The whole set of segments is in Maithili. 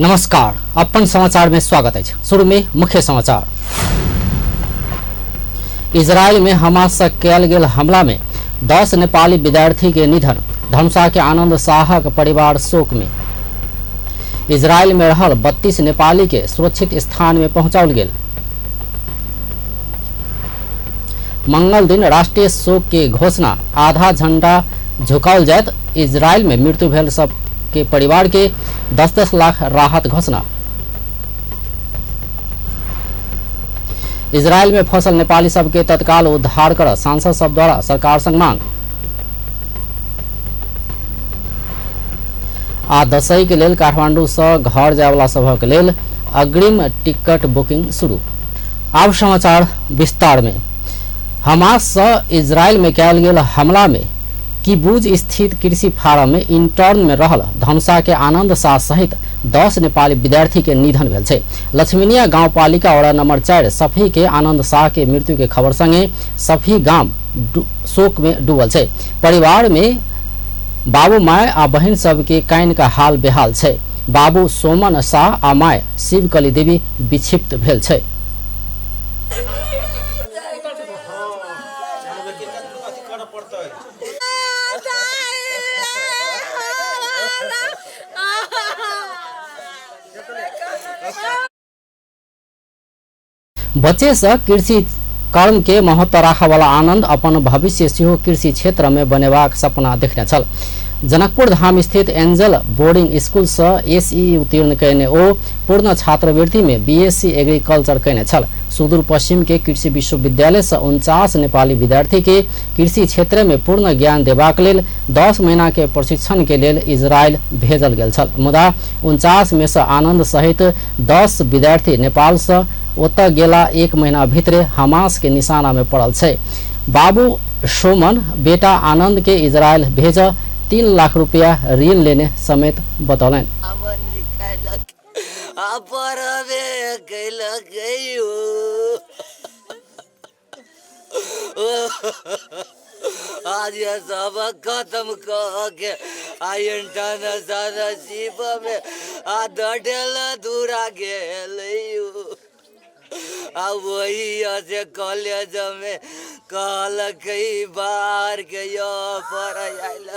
नमस्कार, अपन समाचार में स्वागत अछि। शुरू में मुख्य समाचार। इजरायल में हमास से कयल गेल हमला में 10 नेपाली विद्यार्थी के निधन। धनुषा के आनंद शाहक परिवार शोक में। इजरायल में रहल 32 नेपाली के सुरक्षित स्थान में पहुंचाओल गेल। मंगल दिन राष्ट्रीय शोक के घोषणा, आधा झंडा झुकाओल जायत। इजरायल में मृत्यु भेल सब के परिवार के 10-10 लाख राहत घोषणा। इजरायल में फसल नेपाली सबके तत्काल उद्धार कर सांसद सब द्वारा सरकार संग मांग। आ दसैँ के लेल काठमांडू से घर जायवाला सभक लेल अग्रिम टिकट बुकिंग शुरू। आब समाचार विस्तार में। हमास से इजरायल में कयल गेल हमला में किबुज स्थित कृषि फार्म में इंटर्न में रहल धनुषा के आनंद शाह सहित 10 नेपाली विद्यार्थी के निधन भेल छै। लक्ष्मीनिया गाउँपालिका वडा नंबर 4 सफी के आनंद शाह के मृत्यु के खबर संगे सफी गाम शोक में डूबल छै। परिवार में बाबू my आ बहिन सबके काइन का हाल बेहाल छै। बाबू सोमन शाह आ my Shivkali देवी विक्षिप्त भेल छै। बच्चे से कृषि कर्म के महत्व राखऽवाला आनंद अपन भविष्य सेहो कृषि क्षेत्र में बनेबाक सपना देखने छल। जनकपुर धाम स्थित एंजल बोर्डिंग स्कूल से एसई उत्तीर्ण कयने ओ पूर्ण छात्रवृत्ति में बीएससी एग्रीकल्चर कयने छल। सुदूर पश्चिम के कृषि विश्वविद्यालय से 49 नेपाली विद्यार्थी के कृषि क्षेत्र में पूर्ण ज्ञान देबाक लेल 10 महीना के प्रशिक्षण के लेल इजरायल भेजल गेल छल। मुदा 49 में से आनंद सहित 10 विद्यार्थी नेपाल से ओतऽ गेला 1 महीना भीतरे हमास के निशाना में पड़ल छै। बाबू सोमन बेटा आनंद के इजरायल भेज 3 लाख रुपया ऋण लेने समेत बतौलनि। आज ये सब खत्म कह के आ इंटर्नशिप में आ दडेल दूरा गेल आ वही से कॉलेज में कहलकै बाहर के ऑफर आयल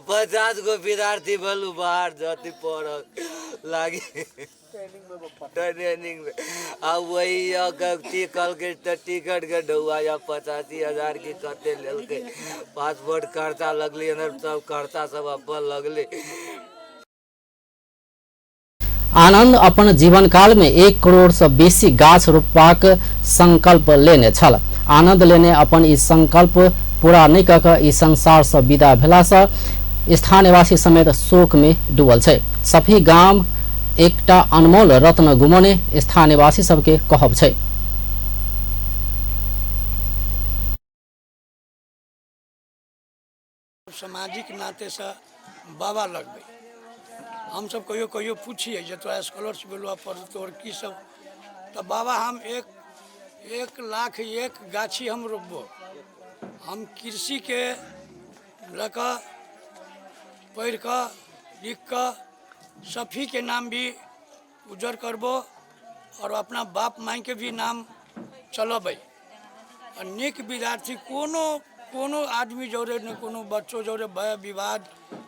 50 गो विद्यार्थी भेलू बाहर जति पढ़ लागी ट्रेनिंग में आ वही कहलकै तऽ टिकट के ढौआ या 85,000 की कते लेलकै, पासपोर्ट खर्चा लगलै, एनर सब खर्चा सब अपन लगलै। आनंद अपन जीवनकाल में 1 करोड़ से बेसी गाछ रोपबाक संकल्प लेने छल। आनंद लेने अपन ई संकल्प पूरा नहि कऽ कऽ ई संसार से विदा भेला से स्थानीयवासी समेत शोक में डूबल छै। सफी गाम एकटा अनमोल रत्न गुमौने स्थानीयवासी सबके कहब छै। सामाजिक नाते से बाबा लगबै हम सब कहियो कहियो पूछिए जे तोरा स्कॉलरशिप भेलौ पर तोहर की सब, तऽ बाबा हम 1 लाख 1 गाछी हम रोपबो। हम कृषिके लऽ कऽ पढ़ि कऽ लिख कऽ सफीके नाम भी उज्जर करबो और अपना बाप मायके भी नाम चलबै। आ नीक विद्यार्थी कोनो कोनो आदमी जरे नहि, कोनो बच्चो जरे भय विवाद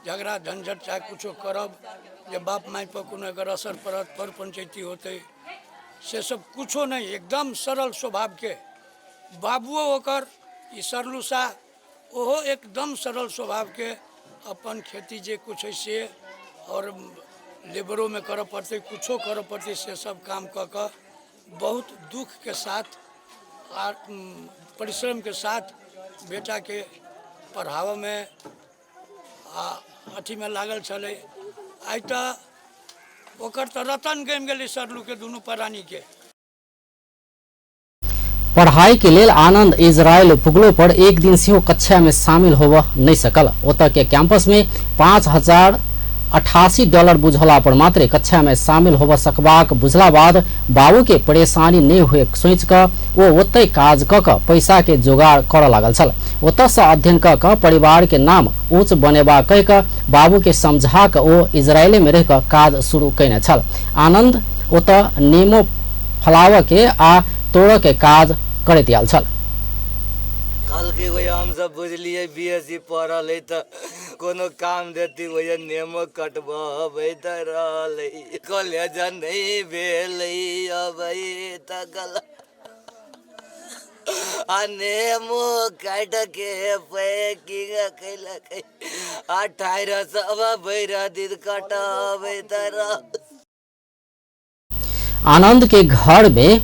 झगड़ा झंझट चाहे कुछो करब जे बाप माय पर कोनो एकर असर पड़त, पर पंचैती होतै, से सब कुछो नहि, एकदम सरल स्वभावके। बाबुओ ओकर ई सरलू शाह ओहो एकदम सरल स्वभावके, अपन खेती जे कुछ है से और लेबरोमे करऽ पड़तै, कुछो करऽ पड़तै, से सब काम कऽ कऽ बहुत दुखके साथ आ परिश्रमके साथ बेटाके पढ़ाबऽमे आ अथीमे लागल छलै। आइ तऽ ओकर तऽ रतन गमि गेलै सरलूके दुनू प्राणीके। पढ़ाई के लेल आनंद इजरायल पुगलो पर एक दिन सेहो कक्षा में शामिल होबऽ नहीं सकल। ओतऽ के कैंपस में 5000 $88 बुझला पर मात्रे कक्षा में शामिल होबऽ सकबाक बुझला बाद बाबू के परेशानी नहि हुए सोचि कऽ ओ ओतहि काज कऽ कऽ पैसा के जोगाड़ करऽ लागल छल। ओतऽ सँ अध्ययन कऽ कऽ परिवार के नाम ऊँच बनेबा कहि कऽ बाबू के समझा कऽ ओ इजरायले में रहि कऽ काज शुरू कयने छल। आनंद ओतऽ नेमो फलावऽ के आ तोड़ऽ के काज करैत आयल छल। कहलकै भैया हमसब बुझलियै BSc पढ़ल है तऽ कोनो काम देती भैया, नेमो कटबबै तऽ रहलै, कॉलेज नहि भेलै अबै तऽ गल आ नेमो काटि के पैकिंग केलकै आ ठाढ़ि सब भरि दिन कटबै तऽ रह। आनंद के घर में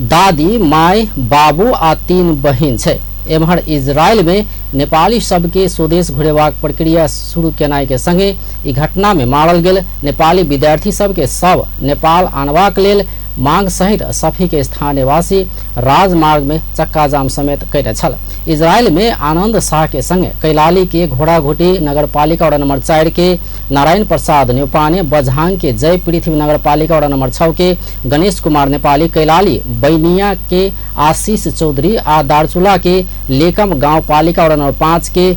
दादी, माय, बाबू आ 3 बहिन छै। एम्हर इजरायल में नेपाली सबके स्वदेश घुरेबाक प्रक्रिया शुरू केनाइ के संगे ई घटना में मारल गेल नेपाली विद्यार्थी सबके शव नेपाल आनबाक लेल मांग सहित सफी के स्थानीयवासी राजमार्ग में चक्काजाम समेत कयने छल। इजरायल में आनंद शाह के संगे कैलाली के घोड़ाघोटी नगरपालिका वार्ड नंबर 4 के नारायण प्रसाद न्यौपाने, बझांग के जय पृथ्वी नगरपालिका वार्ड नंबर 6 के गणेश कुमार नेपाली, कैलाली बैनिया के आशीष चौधरी आ दार्चुला के लेकम गाउँपालिका वार्ड नंबर 5 के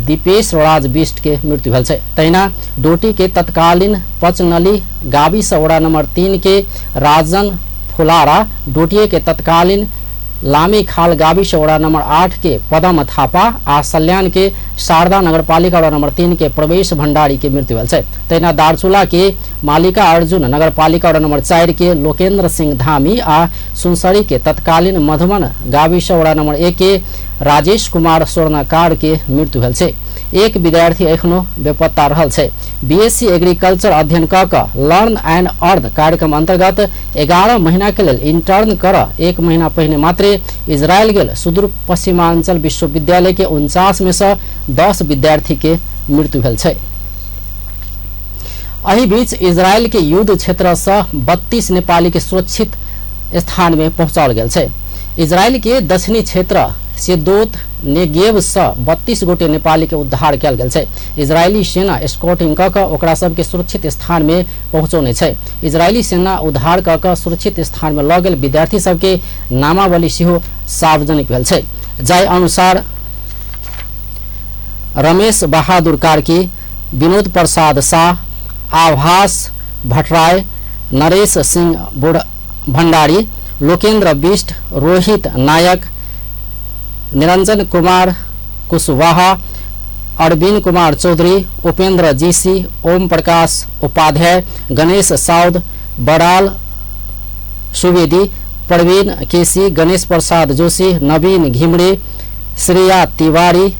दीपेश राज बिष्ट के मृत्यु भेल छै। तहिना डोटी के तत्कालीन पचनली गाविस वडा नंबर 3 के राजन फुलारा, डोटिए के तत्कालीन लामी खाल गाविस वडा नंबर 8 के पदम थापा आ सल्यान के शारदा नगरपालिका वडा नंबर 3 के प्रवेश भंडारी के मृत्यु भेल छै। तहिना दार्चुला के मालिका अर्जुन नगरपालिका वडा नंबर 4 के लोकेन्द्र सिंह धामी आ सुनसरी के तत्कालीन मधुबन गाविस वडा नंबर 1 के राजेश कुमार स्वर्णकार के मृत्यु भेल छै। एक विद्यार्थी एखनो बेपत्ता रहल छै। बीएससी एग्रीकल्चर अध्ययन क क लर्न एंड अर्न कार्यक्रम अंतर्गत 11 महीना के लेल इंटर्न कर 1 महीना पहिने मात्रे इजरायल गेल सुदूर पश्चिमांचल विश्वविद्यालय के 49 में से 10 विद्यार्थी के मृत्यु भेल छै। एहि बीच इजरायल के युद्ध क्षेत्र से 32 नेपाली के सुरक्षित स्थान में पहुंचाओल गेल छै। इजरायल के दक्षिणी क्षेत्र सेदोत नेगेव से 32 गोटे नेपाली के उद्धार कयल गेल छै। इजरायली सेना स्कॉटिंग क क ओकरा सबके सुरक्षित स्थान में पहुंचौने छै। इजरायली सेना उद्धार क क सुरक्षित स्थान में ल गेल विद्यार्थी सबके नामावली सेहो सार्वजनिक भेल छै। जाहि अनुसार रमेश बहादुर कार्की, विनोद प्रसाद शाह, आभास भट्टराय, नरेश सिंह भंडारी, लोकेन्द्र बिष्ट, रोहित नायक, Niranjan Kumar Kushwaha, Arvind Kumar Chaudhary, Upendra GC, Om Prakash Upadhyay, Ganesh Saud, Baral Subedi, Praveen KC, Ganesh Prasad Joshi, नवीन घिमरे, श्रेया तिवारी,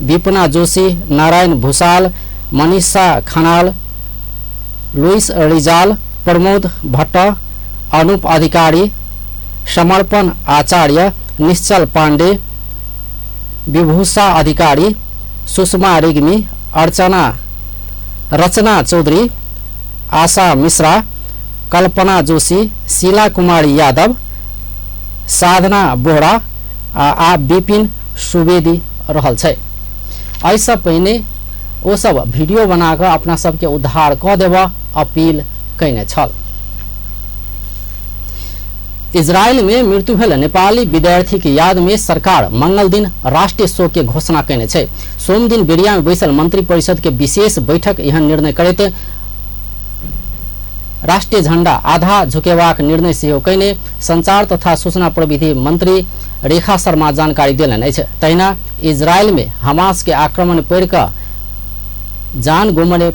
विपना जोशी, नारायण भूषाल, मनीषा खनाल, लुइस रिजाल, प्रमोद भट्ट, अनुप अधिकारी, समर्पण आचार्य, निश्चल पांडे, विभूषा अधिकारी, सुषमा रेग्मी, अर्चना रचना चौधरी, आशा मिश्रा, कल्पना जोशी, शीला कुमारी यादव, साधना बोहरा आ विपिन सुवेदी रहल छै। एहिसँ पहिने ओ सब वीडियो बना कऽ अपना सबके उद्धार कऽ देबऽ अपील कयने छल। इजरायल में मृत्यु भेल नेपाली विद्यार्थी के याद में सरकार मंगल दिन राष्ट्रीय शोक के घोषणा कयने छै। सोम दिन बेरिया में बैसल मंत्री परिषद के विशेष बैठक एहन निर्णय करैत राष्ट्रीय झंडा आधा झुकेबाक निर्णय सेहो कयने संचार तथा सूचना प्रविधि मंत्री रेखा शर्मा जानकारी देलनि अछि। तहिना इजरायल में हमास के आक्रमण पड़ि कऽ जान गुमने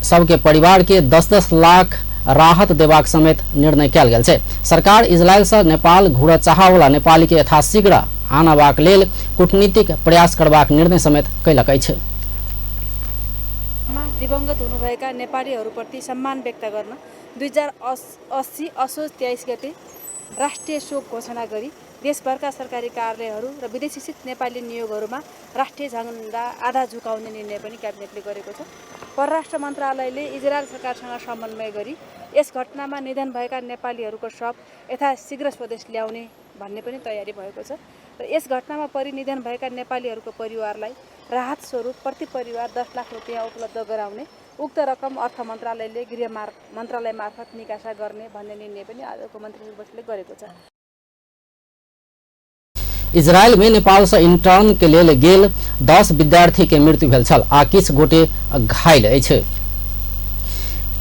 सबके परिवार के 10-10 लाख राहत देबाक समेत निर्णय कयल गेल छै। सरकार इजरायल से नेपाल घुरऽ चाहवला नेपाली के यथाशीघ्र आनबाक लेल कूटनीतिक प्रयास करबाक निर्णय समेत कयलक अछि। दिवंगत हुनुभएका नेपालीहरूप्रति सम्मान व्यक्त गर्न 2080 असोज 23 गते राष्ट्रिय शोक घोषणा गरी देशभरका सरकारी कार्यालयहरू र विदेशीस्थित नेपाली नियोगहरूमा राष्ट्रिय झण्डा आधा झुकाउने निर्णय पनि क्याबिनेटले गरेको छ। परराष्ट्र मन्त्रालयले इजरायल सरकारसँग समन्वय गरी यस घटनामा निधन भएका नेपालीहरूको शव यथाशीघ्र स्वदेश ल्याउने भन्ने पनि तयारी भएको छ र यस घटनामा परी निधन भएका नेपालीहरूको परिवारलाई राहत स्वरूप प्रति परिवार 10 लाख रुपियाँ उपलब्ध गराउने उक्त रकम अर्थ मन्त्रालयले गृह मन्त्रालय मार्फत निकासा गर्ने भन्ने निर्णय पनि आजको मन्त्रीपरिषद बैठकले गरेको छ। इजरायल में नेपाल से इंटर्न के लेल गेल 10 विद्यार्थी के मृत्यु भेल छल आ किछु गोटे घायल अछि।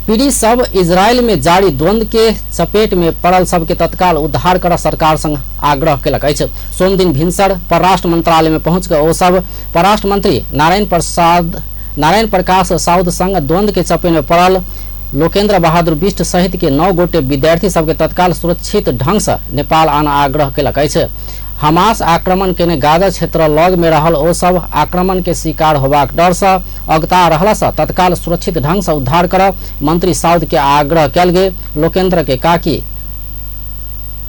पीड़ित सब इजरायल में जारी द्वंद्व के चपेट में पड़ल सबके तत्काल उद्धार कर सरकार संग आग्रह केलक अछि। सोमदिन भिनसर परराष्ट्र मंत्रालय में पहुंच के ओ सब परराष्ट्र मंत्री नारायण प्रकाश साउद संग द्वंद्व के चपेट में पड़ल लोकेन्द्र बहादुर बिष्ट सहित के 9 गोटे विद्यार्थी सबके तत्काल सुरक्षित ढंग से नेपाल आना आग्रह केलक अछि। हमास आक्रमण केने गाजा क्षेत्र लग में रहल ओ सब आक्रमण के शिकार होबाक डर से अगता रहला से तत्काल सुरक्षित ढंग से उद्धार कर मंत्री साउद के आग्रह कयल गेल लोकेन्द्र के काकी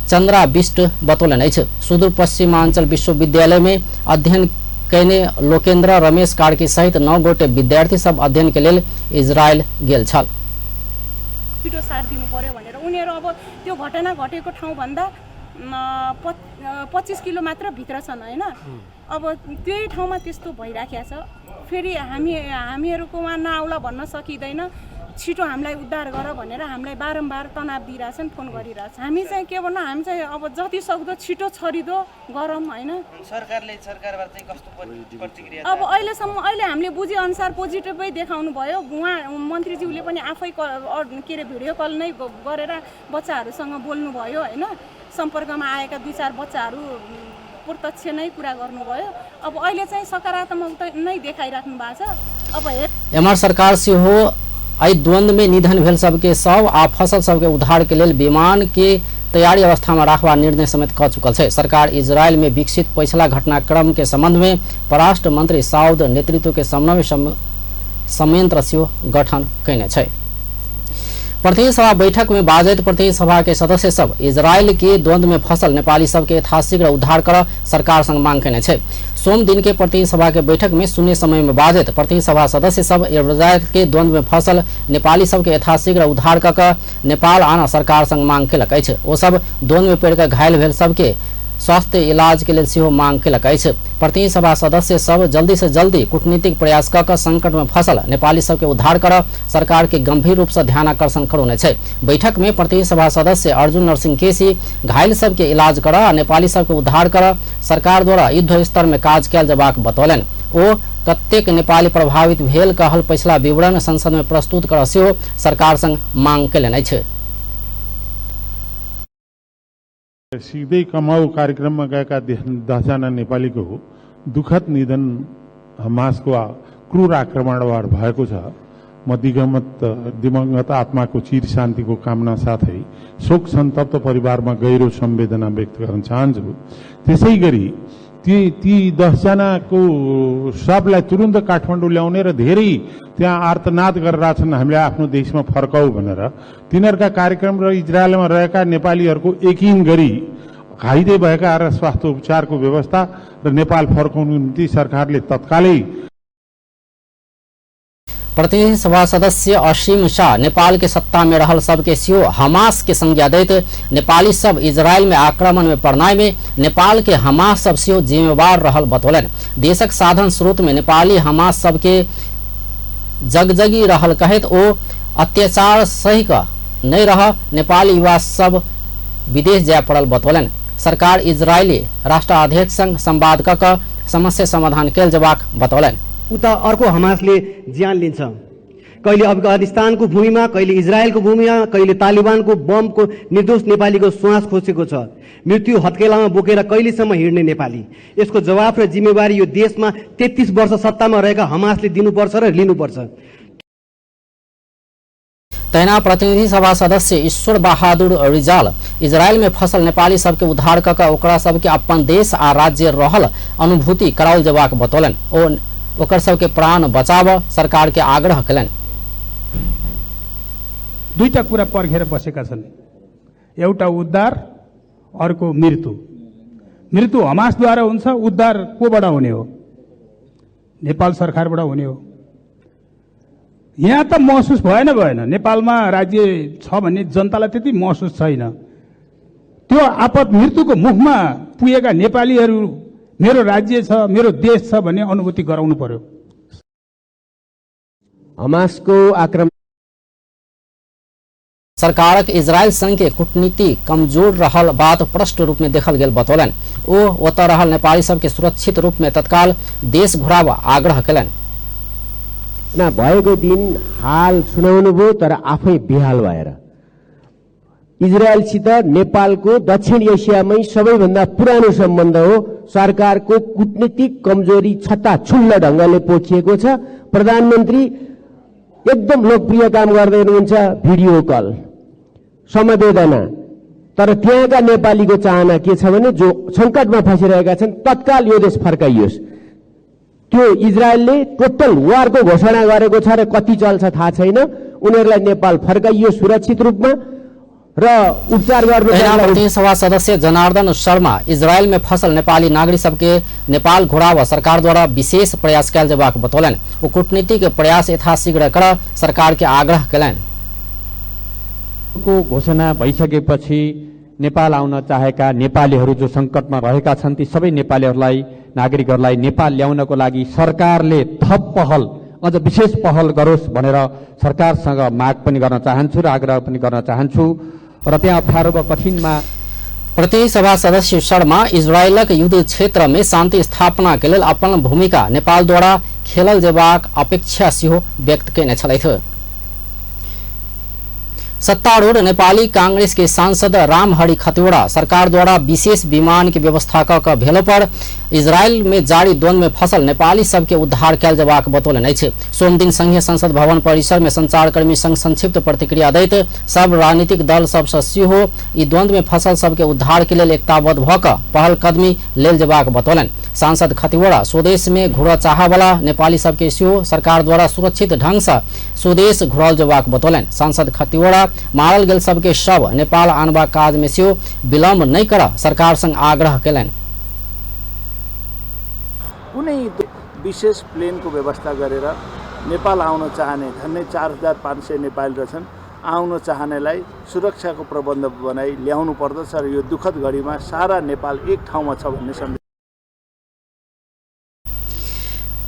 चंद्रा बिष्ट बतौलनि अछि। सुदूर पश्चिमांचल विश्वविद्यालय में अध्ययन कयने लोकेन्द्र रमेश कार्की सहित 9 गोटे विद्यार्थी सब अध्ययन के लेल इजरायल गेल छल। छिटो साथ दिनु पर्यो भनेर उनीहरू अब त्यो घटना घटेको ठाउँभन्दा 25 किलो मात्र भित्र छन् हैन। अब त्यही ठाउँमा त्यस्तो भइराखेको छ। फेरि हामीहरूकोमा नआउला भन्न सकिँदैन, छिटो हामीलाई उद्धार गर भनेर हामीलाई बारम्बार तनाव दिइरहेछन्, फोन गरिरहेछ। हामी चाहिँ के भन्नु, हामी चाहिँ अब जति सक्दो छिटो छरिदो गरौँ हैन। सरकारले सरकारबाट चाहिँ कस्तो प्रतिक्रिया? अब अहिलेसम्म अहिले हामीले बुझेअनुसार पोजिटिभै देखाउनु भयो। उहाँ मन्त्रीज्यूले पनि आफै के अरे भिडियो कल नै गरेर बच्चाहरूसँग बोल्नुभयो हैन। सम्पर्कमा आएका 2-4 बच्चाहरू प्रत्यक्ष नै कुरा गर्नुभयो। अब अहिले चाहिँ सकारात्मक नै देखाइराख्नु भएको छ। अब एमआर सरकार सेहो एहि द्वंद्व में निधन भेल सबके शव आ फसल सबके उद्धार के लेल विमान के तैयारी अवस्था में राखबा निर्णय समेत क चुकल छै। सरकार इजरायल में विकसित पिछला घटनाक्रम के संबंध में परराष्ट्र मंत्री साउद नेतृत्व के समन्वय संयंत्र सेहो गठन कयने छै। प्रतिनिधि सभा बैठक में बाजैत प्रतिनिधि सभा के सदस्य सब इजरायल के द्वंद्व में फसल नेपाली सबके यथाशीघ्र उद्धार कर सरकार संग मांग कयने छै। सोम दिन के प्रतिनिधि सभा के बैठक में शून्य समय में बाजैत प्रतिनिधि सभा सदस्य सब इजरायल के द्वंद्व में फसल नेपाली सबके यथाशीघ्र उद्धार क नेपाल आना सरकार संग मांग केलक अछि। ओ सब द्वंद्व में पड़ि कऽ घायल भेल सबके स्वास्थ्य इलाज के लेल सेहो मांग केलक अछि। प्रतिनिधि सभा सदस्य सब जल्दी से जल्दी कूटनीतिक प्रयास क कऽ संकट में फसल नेपाली सबके उद्धार कर सरकार के गंभीर रूप से ध्यान आकर्षण करौने छै। बैठक में प्रतिनिधि सभा सदस्य अर्जुन नरसिंह केसी घायल सबके इलाज कर आ नेपाली सबके उद्धार कर सरकार द्वारा युद्ध स्तर में काज कयल जेबाक बतौलनि। ओ कतेक नेपाली प्रभावित भेल कहल पिछला विवरण संसद में प्रस्तुत कर सेहो सरकार संग मांग कयलनि अछि। सिक्दै कमाऊ कार्यक्रममा गएका 10जना नेपालीको दुखद निधन हमासको क्रूर आक्रमणबाट भएको छ। म दिवंगत आत्माको चिर शान्तिको कामना साथै शोक सन्तप्त परिवारमा गहिरो संवेदना व्यक्त गर्न चाहन्छु। त्यसै गरी ती 10जनाको शवलाई तुरुन्त काठमाडौँ ल्याउने र धेरै त्यहाँ आर्तनाद गरेर छन् हामीलाई आफ्नो देशमा फर्काऊ भनेर, तिनीहरूका कार्यक्रम र इजरायलमा रहेका नेपालीहरूको यकिन गरी घाइते भएका र स्वास्थ्य उपचारको व्यवस्था र नेपाल फर्काउनु निम्ति सरकारले तत्कालै। प्रतिनिधि सभा सदस्य असीम शाह नेपाल के सत्ता में रहल सबके सेहो हमास के संज्ञा दैत नेपाली सब इजरायल में आक्रमण में पड़नाइ में नेपाल के हमास सब सेहो जिम्मेवार रहल बतौलनि। देशक साधन स्रोत में नेपाली हमास सबके जगजगी रहल कहैत ओ अत्याचार सही क नहि रह नेपाली युवा सब विदेश जाय पड़ल बतौलनि। सरकार इजरायली राष्ट्राध्यक्ष संग संवाद क समस्या समाधान कयल जेबाक बतौलनि। उता अर्को हमासले ज्यान लिन्छ, कहिले अफगानिस्तानको भूमिमा, कहिले इजरायलको भूमिमा, कहिले तालिबानको बमको निर्दोष नेपालीको श्वास खोसेको छ। मृत्यु हत्केलामा बोकेर कहिलेसम्म हिँड्ने नेपाली? यसको जवाफ र जिम्मेवारी यो देशमा 33 वर्ष सत्तामा रहेका हमासले दिनुपर्छ र लिनुपर्छ। तहिना प्रतिनिधि सभा सदस्य ईश्वर बहादुर रिजाल इजरायल में फसल नेपाली सबके उद्धार क ओकरा सबके अपन देश आ राज्य रहल अनुभूति कराओल जेबाक बतौलनि। ओ ओकर सबके प्राण बचाव सरकार के आग्रह कयलनि। दुईटा कुरा पर्खेर बसेका छन्, एउटा उद्धार, अर्को मृत्यु। मृत्यु हमासद्वारा हुन्छ, उद्धार कोबाट हुने हो? नेपाल सरकारबाट हुने हो। यहाँ त महसुस भएन भएन, नेपालमा राज्य छ भन्ने जनतालाई त्यति महसुस छैन। त्यो आपत मृत्युको मुखमा पुगेका नेपालीहरू मेरो राज्य छ, मेरो देश छ भन्ने अनुभूति गराउनु पर्यो। हमासको आक्रमण सरकारक इजरायल संग के कूटनीति कमजोर रहल बात स्पष्ट रूप में देखल गेल बतौलनि। ओ ओतऽ रहल नेपाली सबके सुरक्षित रूप में तत्काल देश घुराब आग्रह केलनि। भएको दिन हाल सुनाउनु भयो, तर आफै बेहाल भएर इजरायलसित नेपालको दक्षिण एसियामै सबैभन्दा पुरानो सम्बन्ध हो। सरकारको कूटनीतिक कमजोरी छत्ता छुल्ल ढङ्गले पोखिएको छ। प्रधानमन्त्री एकदम लोकप्रिय काम गर्दै हुनुहुन्छ, भिडियो कल, समवेदना, तर त्यहाँका नेपालीको चाहना के छ भने जो सङ्कटमा फसिरहेका छन् तत्काल यो देश फर्काइयोस्। त्यो इजरायलले टोटल वारको घोषणा गरेको छ र कति चल्छ थाहा छैन। उनीहरूलाई नेपाल फर्काइयो सुरक्षित रूपमा र उपचार गर्नु। प्रतिनिधि सभा सदस्य जनार्दन शर्मा इजरायल में फसल नेपाली नागरिक सबके नेपाल घुराव सरकार द्वारा विशेष प्रयास कयल जेबाक बतौलनि। ओ कूटनीतिक प्रयास यथाशीघ्र कर सरकार के आग्रह केलनि। को घोषणा भइसकेपछि नेपाल आउन चाहेका नेपालीहरू जो सङ्कटमा रहेका छन् ती सबै नेपालीहरूलाई, नागरिकहरूलाई नेपाल ल्याउनको लागि सरकारले थप पहल, अझ विशेष पहल गरोस् भनेर सरकारसँग माग पनि गर्न चाहन्छु र आग्रह पनि गर्न चाहन्छु। र त्यहाँ अप्ठ्यारो व कठिनमा प्रतिनिधि सभा सदस्य शर्मा इजरायलक युद्ध क्षेत्र में शांति स्थापना के लेल अपन भूमिका नेपाल द्वारा खेलल जेबाक अपेक्षा सेहो व्यक्त केने छलथि। सत्तारूढ़ नेपाली कांग्रेस के सांसद रामहरि खतिवड़ा सरकार द्वारा विशेष विमान के व्यवस्था क भेलो पर इजरायल में जारी द्वंद्व में फसल नेपाली सबके उद्धार कयल जेबाक बतौलनि अछि। सोमदिन संघीय संसद भवन परिसर में संचारकर्मी संग संक्षिप्त प्रतिक्रिया दैत सब राजनीतिक दल सबसँ सेहो ई द्वंद्व में फसल सबके उद्धार के लेल एकताबद्ध भऽ कऽ पहल कदमी लेल जेबाक बतौलनि। सांसद खतिवड़ा स्वदेश में घुरऽ चाहऽवला नेपाली सबके सेहो सरकार द्वारा सुरक्षित ढंग से स्वदेश घुराओल जेबाक बतौलनि। सांसद खतिवड़ा मारल गेल सबके शव नेपाल आनबाक काज में सेहो विलम्ब नहि करऽ सरकार संग आग्रह केलनि। कुनै विशेष प्लेनको व्यवस्था गरेर नेपाल आउन चाहने झन्डै 4500 नेपाली रहेछन्, आउन चाहनेलाई सुरक्षाको प्रबन्ध बनाई ल्याउनु पर्दछ र यो दुःखद घडीमा सारा नेपाल एक ठाउँमा छ भन्ने सन्देश।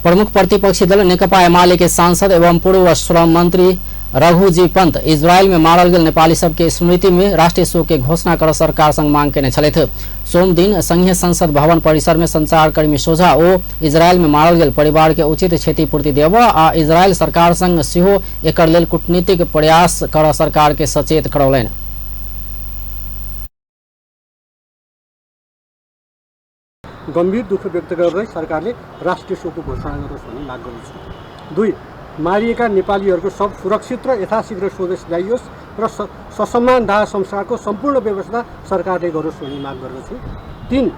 प्रमुख प्रतिपक्षी दल नेकपा एमाले के सांसद एवं पूर्व श्रम मंत्री रघुजी पंत इजरायल में मारल गेल नेपाली सबके स्मृति में राष्ट्रीय शोक के घोषणा कर सरकार संग मांग केने छलथि। सोमदिन संघीय संसद भवन परिसर में संचारकर्मी सोझा ओ इजरायल में मारल गेल परिवार के उचित क्षतिपूर्ति देबऽ आ इजरायल सरकार संग सेहो एकर लेल कूटनीतिक प्रयास कर सरकार के सचेत करौलनि। गम्भीर दुःख व्यक्त गर्दै सरकारले राष्ट्रिय शोकको घोषणा गरोस् भन्ने माग गर्दछु। 2, मारिएका नेपालीहरूको शव सुरक्षित र यथाशीघ्र स्वदेश ल्याइयोस् र ससम्मान दाह संस्कारको सम्पूर्ण व्यवस्था सरकारले गरोस् भन्ने माग गर्दछु। 3,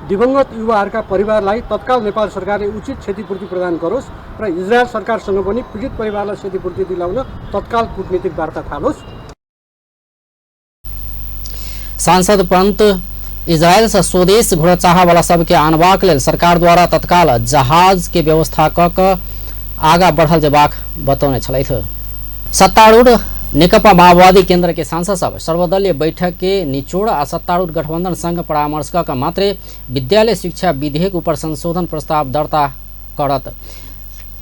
दिवंगत युवाहरूका परिवारलाई तत्काल नेपाल सरकारले उचित क्षतिपूर्ति प्रदान गरोस् र इजरायल सरकारसँग पनि पीडित परिवारलाई क्षतिपूर्ति दिलाउन तत्काल कूटनीतिक वार्ता थालोस्। सांसद पंत इजरायल से स्वदेश घुरऽ चाहऽवला सबके आनबाक लेल सरकार द्वारा तत्काल जहाज के व्यवस्था क आगा बढ़ल जेबाक बतौने छलथि। सत्तारूढ़ नेकपा माओवादी केंद्र के सांसद सब सर्वदलीय बैठक के निचोड़ आ सत्तारूढ़ गठबंधन संग परामर्श क मात्रे विद्यालय शिक्षा विधेयक ऊपर संशोधन प्रस्ताव दर्ता करत।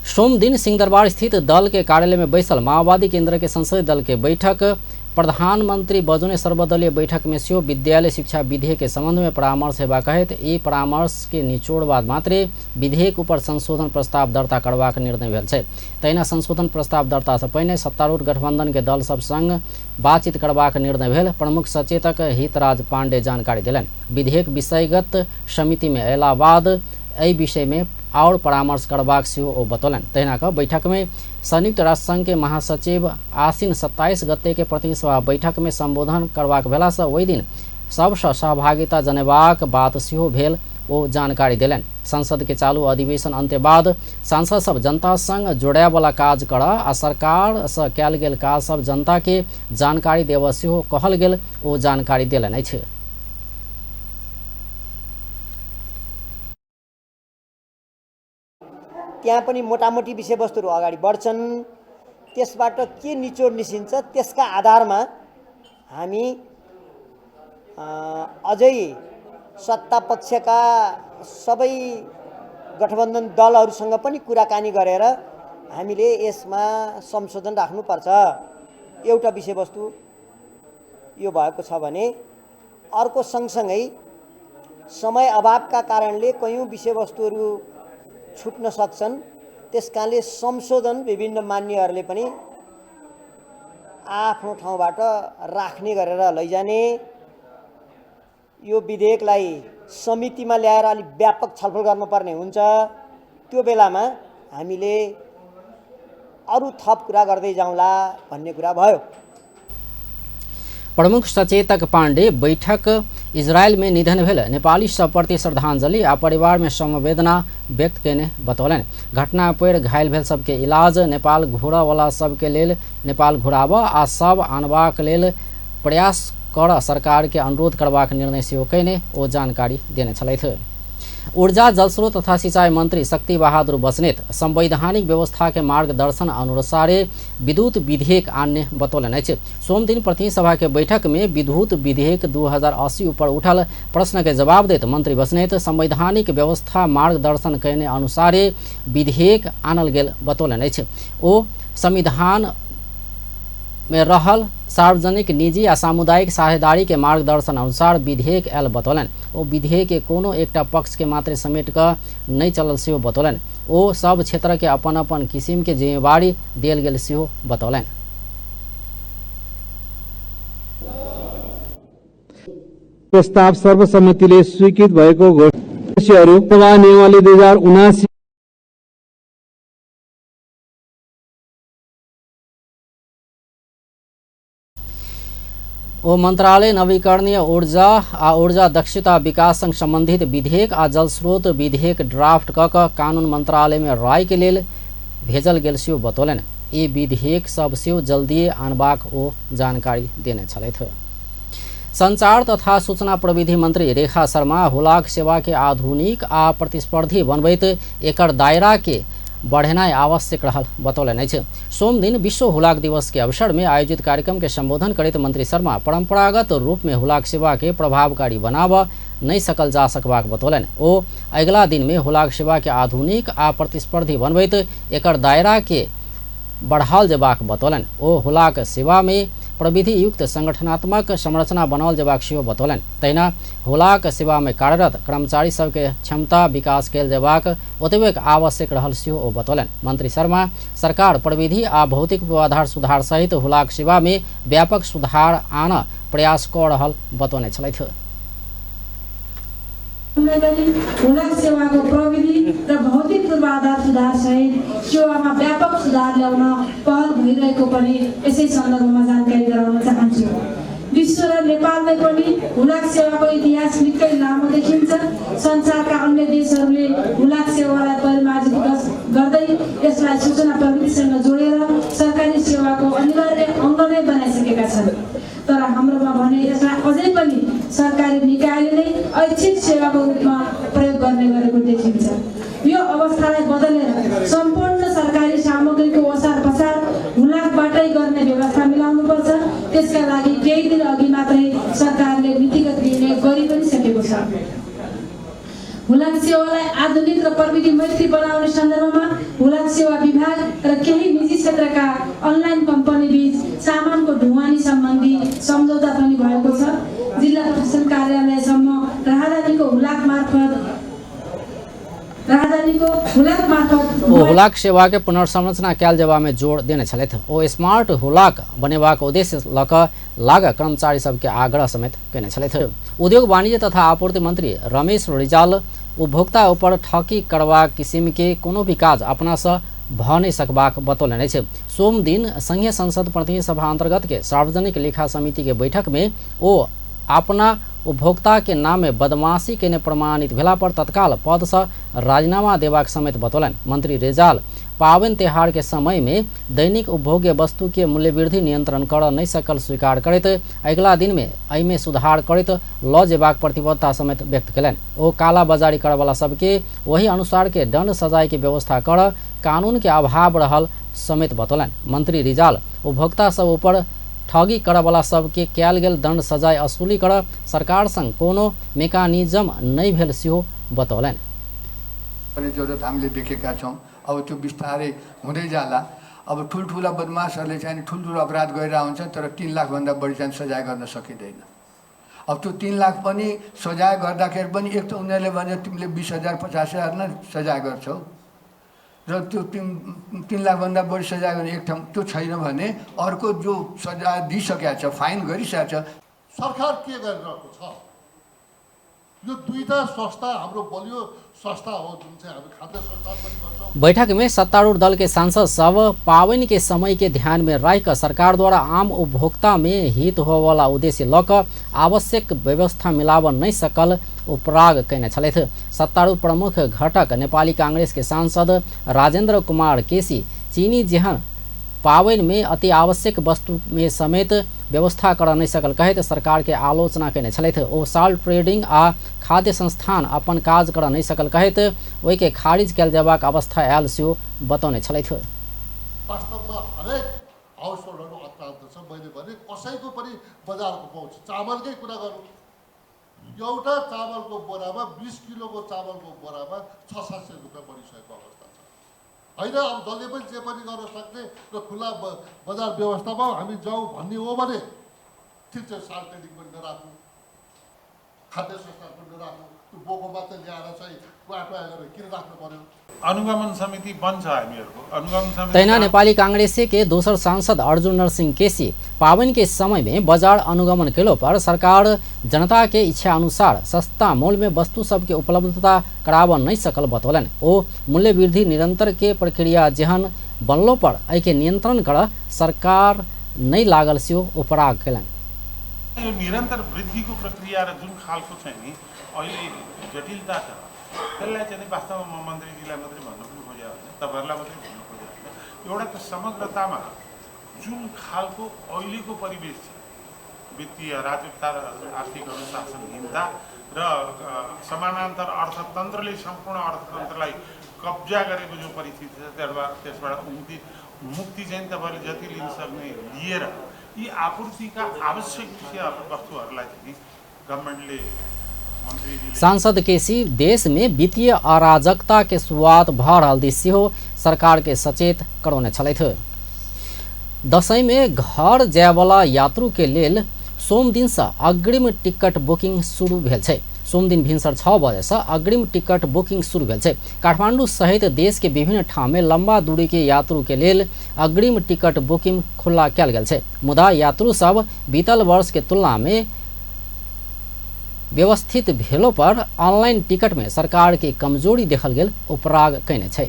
सोमदिन सिंहदरबार स्थित दल के कार्यालय में बैसल माओवादी केंद्र के संसदीय दल के बैठक प्रधानमंत्री बजौने सर्वदलीय बैठक में सेहो विद्यालय शिक्षा विधेयक के संबंध में परामर्श हेबाक कहैत ई परामर्श के निचोड़ बाद मात्रे विधेयक ऊपर संशोधन प्रस्ताव दर्ता करबाक निर्णय भेल छै। तहिना संशोधन प्रस्ताव दर्ता से पहिने सत्तारूढ़ गठबंधन के दल सब संग बातचीत करबाक निर्णय भेल प्रमुख सचेतक हितराज पांडे जानकारी देलनि। विधेयक विषयगत समिति में अयला बाद एहि विषय में और परामर्श करबाक सेहो ओ बतौलनि। तहिना कऽ बैठक में संयुक्त राष्ट्र संघ के महासचिव आसिन 27 गते के प्रतिनिधि सभा बैठक में संबोधन करबाक भेला से ओहि दिन सबसँ सहभागिता जनेबाक बात सेहो भेल ओ जानकारी देलनि। संसद के चालू अधिवेशन अंत्य बाद सांसद सब जनता संग जोड़ायवला काज कर आ सरकार से कयल गेल काज सब जनता के जानकारी देबऽ सेहो कहल गेल ओ जानकारी देलनि अछि। त्यहाँ पनि मोटामोटी विषयवस्तुहरू अगाडि बढ्छन्, त्यसबाट के निचोड निस्किन्छ त्यसका आधारमा हामी अझै सत्ता पक्षका सबै गठबन्धन दलहरूसँग पनि कुराकानी गरेर हामीले यसमा संशोधन राख्नुपर्छ। एउटा विषयवस्तु यो भएको छ भने अर्को सँगसँगै समय अभावका कारणले कैयौँ विषयवस्तुहरू छुट्न सक्छन्, त्यसकारणले संशोधन विभिन्न मान्यहरूले पनि आफ्नो ठाउँबाट राख्ने गरेर लैजाने, यो विधेयकलाई समितिमा ल्याएर अलिक व्यापक छलफल गर्नुपर्ने हुन्छ। त्यो बेलामा हामीले अरू थप कुरा गर्दै जाउँला भन्ने कुरा भयो। प्रमुख सचेतक पाण्डे बैठक इजरायल में निधन भेल नेपाली सबप्रति श्रद्धांजलि आ परिवार में समवेदना व्यक्त केने बतौलनि। घटना पर घायल भेल सबके इलाज, नेपाल घुरऽवला सबके लेल नेपाल घुराब आ सब आनबाक लेल प्रयास कर सरकार के अनुरोध करबाक निर्णय सेहो कयने ओ जानकारी देने छलथि। ऊर्जा जलस्रोत तथा सिंचाई मंत्री शक्ति बहादुर बस्नेत संवैधानिक व्यवस्था के मार्गदर्शन अनुसारे विद्युत विधेयक आन्य बतौलनि अछि। सोमदिन प्रतिनिधि सभा के बैठक में विद्युत विधेयक 2080 ऊपर उठल प्रश्न के जवाब देत मंत्री बस्नेत संवैधानिक व्यवस्था मार्गदर्शन कयने अनुसारे विधेयक आनल गेल बतौलनि अछि। ओ संविधान में रहल सार्वजनिक निजी आ सामुदायिक साझेदारी के मार्गदर्शन अनुसार विधेयक आयल बतौलनि। ओ विधेयक के कोनो एकटा पक्ष के मात्र समेट कऽ नहि चलल सेहो बतौलनि। ओ सब क्षेत्र के अपन अपन किसिम के जिम्मेवारी देल गेल सेहो बतौलनि। प्रस्ताव सर्वसम्मतिले स्वीकृत भएको घोषणाहरू नियमावली 2079 ओ मंत्रालय नवीकरणीय ऊर्जा आ ऊर्जा दक्षता विकास संग संबंधित विधेयक आ जलस्रोत विधेयक ड्राफ्ट क कानून मंत्रालय में राय के लेल भेजल गेल सेहो बतौलनि। ई विधेयक सब सेहो जल्दिए आनबाक ओ जानकारी देने छलथि। संचार तथा सूचना प्रविधि मंत्री रेखा शर्मा हुलाक सेवा के आधुनिक आ प्रतिस्पर्धी बनबैत एकर दायरा के बढ़ेनाइ आवश्यक रहल बतौलनि अछि। सोमदिन विश्व हुलाक दिवस के अवसर में आयोजित कार्यक्रम के संबोधन करैत मंत्री शर्मा परंपरागत रूप में हुलाक सेवा के प्रभावकारी बनाब नहि सकल जा सकबाक बतौलनि। ओ अगिला दिन में हुलाक सेवा के आधुनिक आ प्रतिस्पर्धी बनबैत एकर दायरा के बढ़ाओल जेबाक बतौलनि। ओ हुलाक सेवा में प्रविधि युक्त संगठनात्मक संरचना बनाओल जेबाक सेहो बतौलनि। तहिना हुलाक सेवा में कार्यरत कर्मचारी सबके क्षमता विकास कयल जेबाक ओतबेक आवश्यक रहल सेहो ओ बतौलनि। मंत्री शर्मा सरकार प्रविधि आ भौतिक पूर्वाधार सुधार सहित हुलाक सेवा में व्यापक सुधार आन प्रयास कऽ रहल बतौने छलथि। हुलाक सेवाको प्रविधि र भौतिक पूर्वाधार सुधार सहित सेवामा व्यापक सुधार ल्याउन पहल भइरहेको पनि यसै सन्दर्भमा जानकारी गराउन चाहन्छु। विश्व र नेपालमै पनि हुलाक सेवाको इतिहास निकै लामो देखिन्छ। संसारका अन्य देशहरूले हुलाक सेवालाई परिमार्जित गर्दै यसलाई सूचना प्रविधिसँग जोडेर सरकारी सेवाको अनिवार्य अङ्ग नै बनाइसकेका छन्। तर हाम्रोमा भने यसलाई अझै पनि सरकारी निकायले नै ऐच्छिक सेवाको रूपमा प्रयोग गर्ने गरेको देखिन्छ। यो अवस्थालाई बदलेर सम्पूर्ण सरकारी सामग्रीको ओसार पसार हुलाकबाटै गर्ने व्यवस्था मिलाउनुपर्छ। त्यसका लागि केही दिन अघि मात्रै सरकारले नीतिगत निर्णय गरि पनि सकेको छ। हुलाक सेवालाई आधुनिक र प्रविधि मैत्री बनाउने सन्दर्भमा हुलाक सेवा विभाग र केही निजी क्षेत्रका अनलाइन कम्पनी बीच सामानको ढुवानी सम्बन्धी सम्झौता पनि भएको छ। जिल्ला प्रशासन कार्यालयसम्म राहदानीको हुलाक मार्फत ओ हुलाक सेवा के पुनर्संरचना कयल जेबा में जोड़ देने छलथि। ओ स्मार्ट हुलाक बनेबाक उद्देश्य लऽ कऽ लागल कर्मचारी सबके आग्रह समेत कयने छलथि। उद्योग वाणिज्य तथा आपूर्ति मंत्री रमेश रिजाल उपभोक्ता ऊपर ठगी करबाक किसिम के कोनो भी काज अपना से भऽ नहि सकबाक बतौलनि अछि। सोमदिन संघीय संसद प्रतिनिधि सभा अंतर्गत के सार्वजनिक लेखा समिति के बैठक में ओ अपना उपभोक्ता के नाम में बदमाशी केने प्रमाणित भेला पर तत्काल पद से राजीनामा देबाक समेत बतौलनि। मंत्री रिजाल पावन त्योहार के समय में दैनिक उपभोग्य वस्तु के मूल्यवृद्धि नियंत्रण कर नहीं सकल स्वीकार करैत अगिला दिन में एहिमे सुधार करैत लऽ जेबाक प्रतिबद्धता समेत व्यक्त कयलनि। ओ कालाबाजारी करऽवला सबके वही अनुसार के दंड सजाय के व्यवस्था कर कानून के अभाव रहल समेत बतौलनि। मंत्री रिजाल उपभोक्ता सब ऊपर ठगी करऽवला सबके कयल गेल दंड सजाय वसूली कर सरकार संग कोनो मेकानिज्म नहि भेल सेहो बतौलनि। जरुरत हामीले देखेका छौँ। अब त्यो बिस्तारै हुँदै जाला। अब ठुल्ठुला बदमासहरूले चाहिँ ठुल्ठुलो अपराध गरेर हुन्छ, तर 3 लाखभन्दा बढी चाहिँ सजाय गर्न सकिँदैन। अब त्यो 3 लाख पनि सजाय गर्दाखेरि पनि एक त उनीहरूले भन्छ तिमीले 20,000 50,000 नै सजाय गर्छौ, र त्यो 3 लाखभन्दा बढी सजाय गर्ने एक ठाउँ त्यो छैन भने अर्को जो सजाय दिइसकेको छ, फाइन गरिसकेको छ। सरकार के गरिरहेको छ? यो दुईटा संस्था हाम्रो बलियो संस्था हो, जुन चाहिँ हामी खाद्य संस्था पनि भन्छौँ। बैठक में सत्तारूढ़ दल के सांसद सब पावन के समय के ध्यान में राख सरकार द्वारा आम उपभोक्ता में हित होवाला उद्देश्य लक आवश्यक व्यवस्था मिलाव नहीं सकल उपराग कयने छलथि। सत्तारूढ़ प्रमुख घटक नेपाली कांग्रेस के सांसद राजेंद्र कुमार केसी चीनी जेहन पावन में अति आवश्यक वस्तु में समेत व्यवस्था कर नहीं सकल कहैत सरकार के आलोचना कयने छलथि। ओ साल्ट ट्रेडिंग आ खाद्य संस्थान अपन काज कर नहीं सकल कहैत ओहि के खारिज कयल जेबाक अवस्था आयल सेहो बतौने छलथि। वास्तवमा हरेक हाउसहोल्डहरू अक्रान्त छ। मैले भने कसैको पनि बजारको पहुँच, चामलकै कुरा गरौँ, एउटा चामलको बोरामा 20 किलोको चामलको बोरामा 600-700 रुपियाँ बढिसकेको अवस्था छ, होइन? अब जसले पनि जे पनि गर्न सक्ने र खुला बजार व्यवस्थामा हामी जाउँ भन्ने हो भने ठिक छ, साल्ट ट्रेडिङ पनि नराख्नु, खाद्य संस्था पनि नराख्नु, त्यो बोको मात्रै ल्याएर चाहिँ टुवा गरेर किन राख्नु पर्यो? अनुगमन समिति बन्छ हामीहरूको अनुगमन समिति। तहिना नेपाली कांग्रेस के दोसर सांसद अर्जुन नरसिंह केसी पावन के समय में बाजार अनुगमन केलो पर सरकार जनता के इच्छा अनुसार सस्ता मूल्य में वस्तु सबके उपलब्धता कराब नहीं सकल बतौलन। ओ मूल्य वृद्धि निरंतर के प्रक्रिया जेहन बनलो पर एहि के नियंत्रण कर सरकार नहीं लागल सेहो उपराग केलन। यो निरन्तर वृद्धिको प्रक्रिया र जुन खालको छ नि अहिले जटिलता छ, त्यसलाई चाहिँ वास्तवमा म मन्त्रीजीलाई मात्रै भन्नु पनि खोजेको होइन, तपाईँहरूलाई मात्रै भन्नु खोजेको होइन। एउटा त समग्रतामा जुन खालको अहिलेको परिवेश छ, वित्तीय अराजकता र आर्थिक अनुशासनहीनता र समानान्तर अर्थतन्त्रले सम्पूर्ण अर्थतन्त्रलाई कब्जा गरेको जो परिस्थिति छ, त्यसबाट मुक्ति चाहिँ तपाईँले जति लिन सक्ने लिएर यी आपूर्तिका आवश्यक विषय वस्तुहरूलाई चाहिँ गभर्मेन्टले। सांसद केसी देश में वित्तीय अराजकता के शुरुआत भ रहल दिस सेहो सरकार के सचेत करौने छलथि। दशैं में घर जायवला यात्रु के लेल सोम दिन से अग्रिम टिकट बुकिंग शुरू भेल छै। सोमदिन भिनसर 6 बजे से अग्रिम टिकट बुकिंग शुरू भेल छै। काठमांडू सहित देश के विभिन्न ठाम में लंबा दूरी के यात्रु के लेल अग्रिम टिकट बुकिंग खुला कयल गेल छै। मुदा यात्रु सब बीतल वर्ष के तुलना में व्यवस्थित भेलो पर ऑनलाइन टिकट में सरकार के कमजोरी देखल गेल उपराग कयने छै।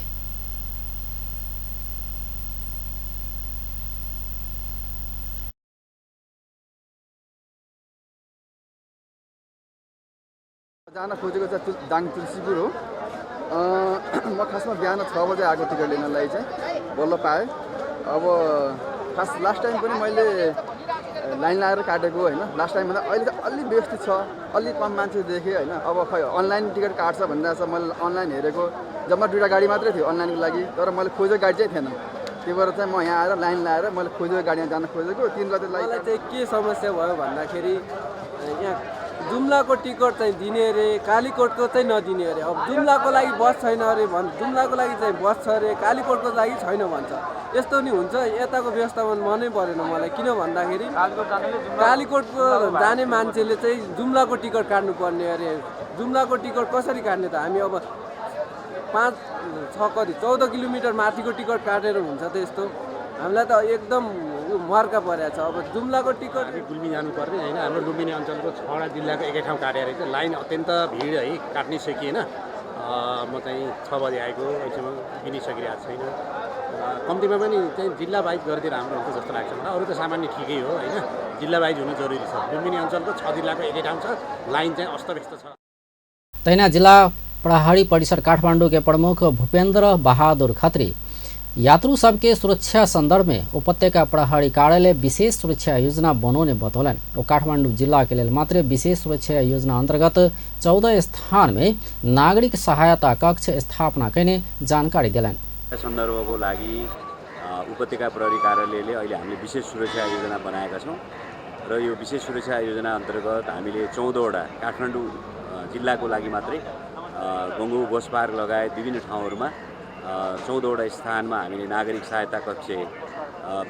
जान खोजेको चाहिँ दाङ तुलसीपुर हो। म खासमा बिहान 6 बजे आएको टिकट लिनलाई चाहिँ बल्ल पाएँ। अब खास लास्ट टाइम पनि मैले लाइन लगाएर काटेको होइन, लास्ट टाइम भन्दा अहिले चाहिँ अलि व्यवस्थित छ, अलि कम मान्छे देखेँ होइन। अब खै अनलाइन टिकट काट्छ भन्दा छ, मैले अनलाइन हेरेको जम्मा 2 गाडी मात्रै थियो अनलाइनको लागि, तर मैले खोजेको गाडी चाहिँ थिएन। त्यही भएर चाहिँ म यहाँ आएर लाइन लगाएर मैले खोजेको गाडीमा जान खोजेको 3 गते। मलाई चाहिँ के समस्या भयो भन्दाखेरि यहाँ जुम्लाको टिकट चाहिँ दिने अरे, कालीकोटको चाहिँ नदिने अरे। अब जुम्लाको लागि बस छैन अरे भन्, जुम्लाको लागि चाहिँ बस छ अरे, कालीकोटको लागि छैन भन्छ। यस्तो नि हुन्छ। यताको व्यवस्थापन मनै परेन मलाई, किन भन्दाखेरि कालीकोटको जाने मान्छेले चाहिँ जुम्लाको टिकट काट्नुपर्ने अरे। जुम्लाको टिकट कसरी काट्ने त? हामी अब 5, 6 कति 14 किलोमिटर माथिको टिकट काटेर हुन्छ त? यस्तो हामीलाई त एकदम मर्का परेको छ। अब जुम्लाको टिकट गुल्मी जानुपर्ने होइन, हाम्रो लुम्बिनी अञ्चलको 6वटा जिल्लाको एकै ठाउँ काटेर चाहिँ लाइन अत्यन्त भिड है, काट्नै सकिएन। म चाहिँ 6 बजे आएको, अहिलेसम्म किनिसकिरहेको छैन। कम्तीमा पनि चाहिँ जिल्ला वाइज गरिदिएर राम्रो हुन्छ जस्तो लाग्छ मलाई। अरू त सामान्य ठिकै हो होइन, जिल्ला वाइज हुनु जरुरी छ। लुम्बिनी अञ्चलको 6 जिल्लाको एकै ठाउँ छ, लाइन चाहिँ अस्तव्यस्त छ। तहिना जिल्ला प्रहरी परिसर काठमाडौँ के प्रमुख भूपेन्द्र बहादुर खत्री यात्रु सबके सुरक्षा संदर्भ में उपत्यका प्रहरी कार्यालय विशेष सुरक्षा योजना बनौने बतौलन। ओ काठमाडौँ जिला के लेल मात्र विशेष सुरक्षा योजना अंतर्गत 14 स्थान में नागरिक सहायता कक्ष स्थापना कयने जानकारी देलन। सन्दर्भको लागि उपत्यका प्रहरी कार्यालयले अहिले हामीले विशेष सुरक्षा योजना बनाएका छौँ र यो विशेष सुरक्षा योजना अन्तर्गत हामीले 14वटा काठमाडौँ जिल्लाको लागि मात्रै गङ्गु बस पार्क लगायत विभिन्न ठाउँहरूमा 14वटा स्थानमा हामीले नागरिक सहायता कक्ष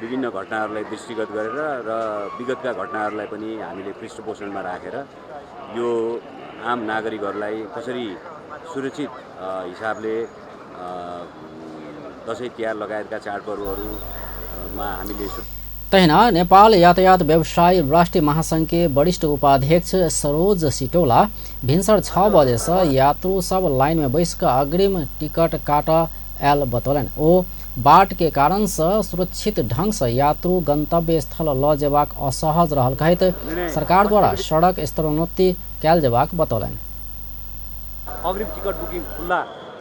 विभिन्न घटनाहरूलाई दृष्टिगत गरेर र विगतका घटनाहरूलाई पनि हामीले पृष्ठपोषणमा राखेर यो आम नागरिकहरूलाई कसरी सुरक्षित हिसाबले दसैँ तिहार लगायतका चाडपर्वहरूमा हामीले तहिना नेपाल यातायात व्यवसायी राष्ट्रिय महासंघ के वरिष्ठ उपाध्यक्ष सरोज सिटोला भिन्सर 6 बजे से यात्रु सब लाइन में बैस क अग्रिम टिकट काट आयल बतौलनि। ओ बाट के कारण से सुरक्षित ढंग से यात्रु गंतव्य स्थल ल जेबाक असहज रहल कहैत सरकार द्वारा सड़क स्तरोन्नति कयल जेबाक बतौलनि। अग्रिम टिकट बुकिङ खुल्ला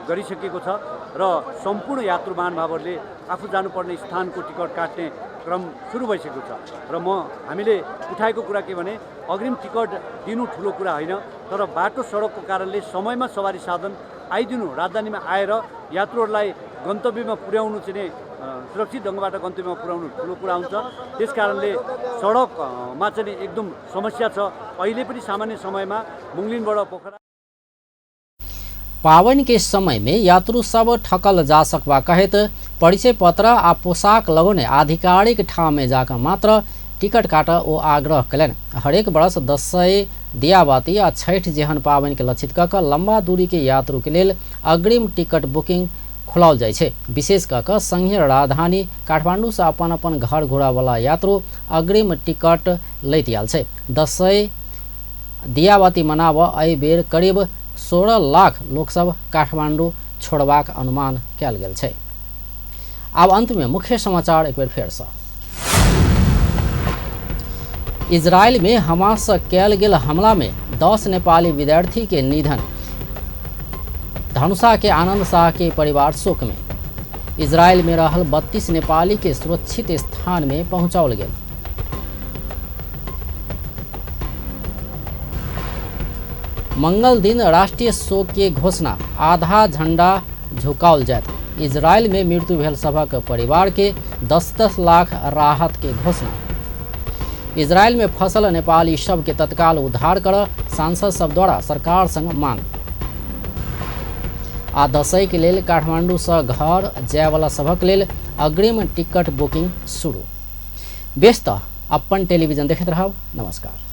गरिसकेको छ र सम्पूर्ण यात्रु महानुभावहरूले आफू जानुपर्ने स्थानको टिकट काट्ने क्रम सुरु भइसकेको छ र हामीले उठाएको कुरा के भने अग्रिम टिकट दिनु ठुलो कुरा होइन, तर बाटो सडकको कारणले समयमा सवारी साधन आइदिनु, राजधानीमा आएर यात्रुहरूलाई गन्तव्यमा पुर्याउनु चाहिँ सुरक्षित ढङ्गबाट गन्तव्यमा पुर्याउनु ठुलो कुरा हुन्छ। त्यस कारणले सडकमा चाहिँ एकदम समस्या छ। अहिले पनि सामान्य समयमा मुङलिनबाट पोखरा पावन के समय में यात्रु सब ठकल जा सकबा कहैत परिचय पत्र आ पोशाक लगौने आधिकारिक ठाउँ में जाकर मात्र टिकट काट ओ आग्रह कयलनि। हरेक वर्ष दसैँ, दियाबाती आ छठ जेहन पावन के लक्षित कऽ कऽ लंबा दूरी के यात्रु के लेल अग्रिम टिकट बुकिंग खोलाओल जाइ छै। विशेष कऽ कऽ संघीय राजधानी काठमांडू से अपन अपन घर घुरऽवला यात्रु अग्रिम टिकट लैत आयल छै। दसैँ दियाबाती मनाबऽ एहि बेर करीब 16 लाख लोकसभ काठमांडू छोड़बाक अनुमान कयल गेल छै। आब अंत में मुख्य समाचार एक बेर फेर से। इजराइल में हमास से कयल गेल हमला में 10 नेपाली विद्यार्थी के निधन। धनुषा के आनंद शाह के परिवार शोक में। इजराइल में रहल 32 नेपाली के सुरक्षित स्थान में पहुंचाओल गेल। मंगल दिन राष्ट्रीय शोक के घोषणा, आधा झंडा झुकाओल जायत। इजराइल में मृत्यु भेल सभक परिवार के 10-10 लाख राहत के घोषणा। इजराइल में फसल नेपाली शव के तत्काल उद्धार कर सांसद सब द्वारा सरकार संग मांग। आ दसैँ के लेल काठमांडू से घर जायवला सभक लेल अग्रिम टिकट बुकिंग शुरू। बेस त अपन टेलीविजन देखैत रहब। नमस्कार।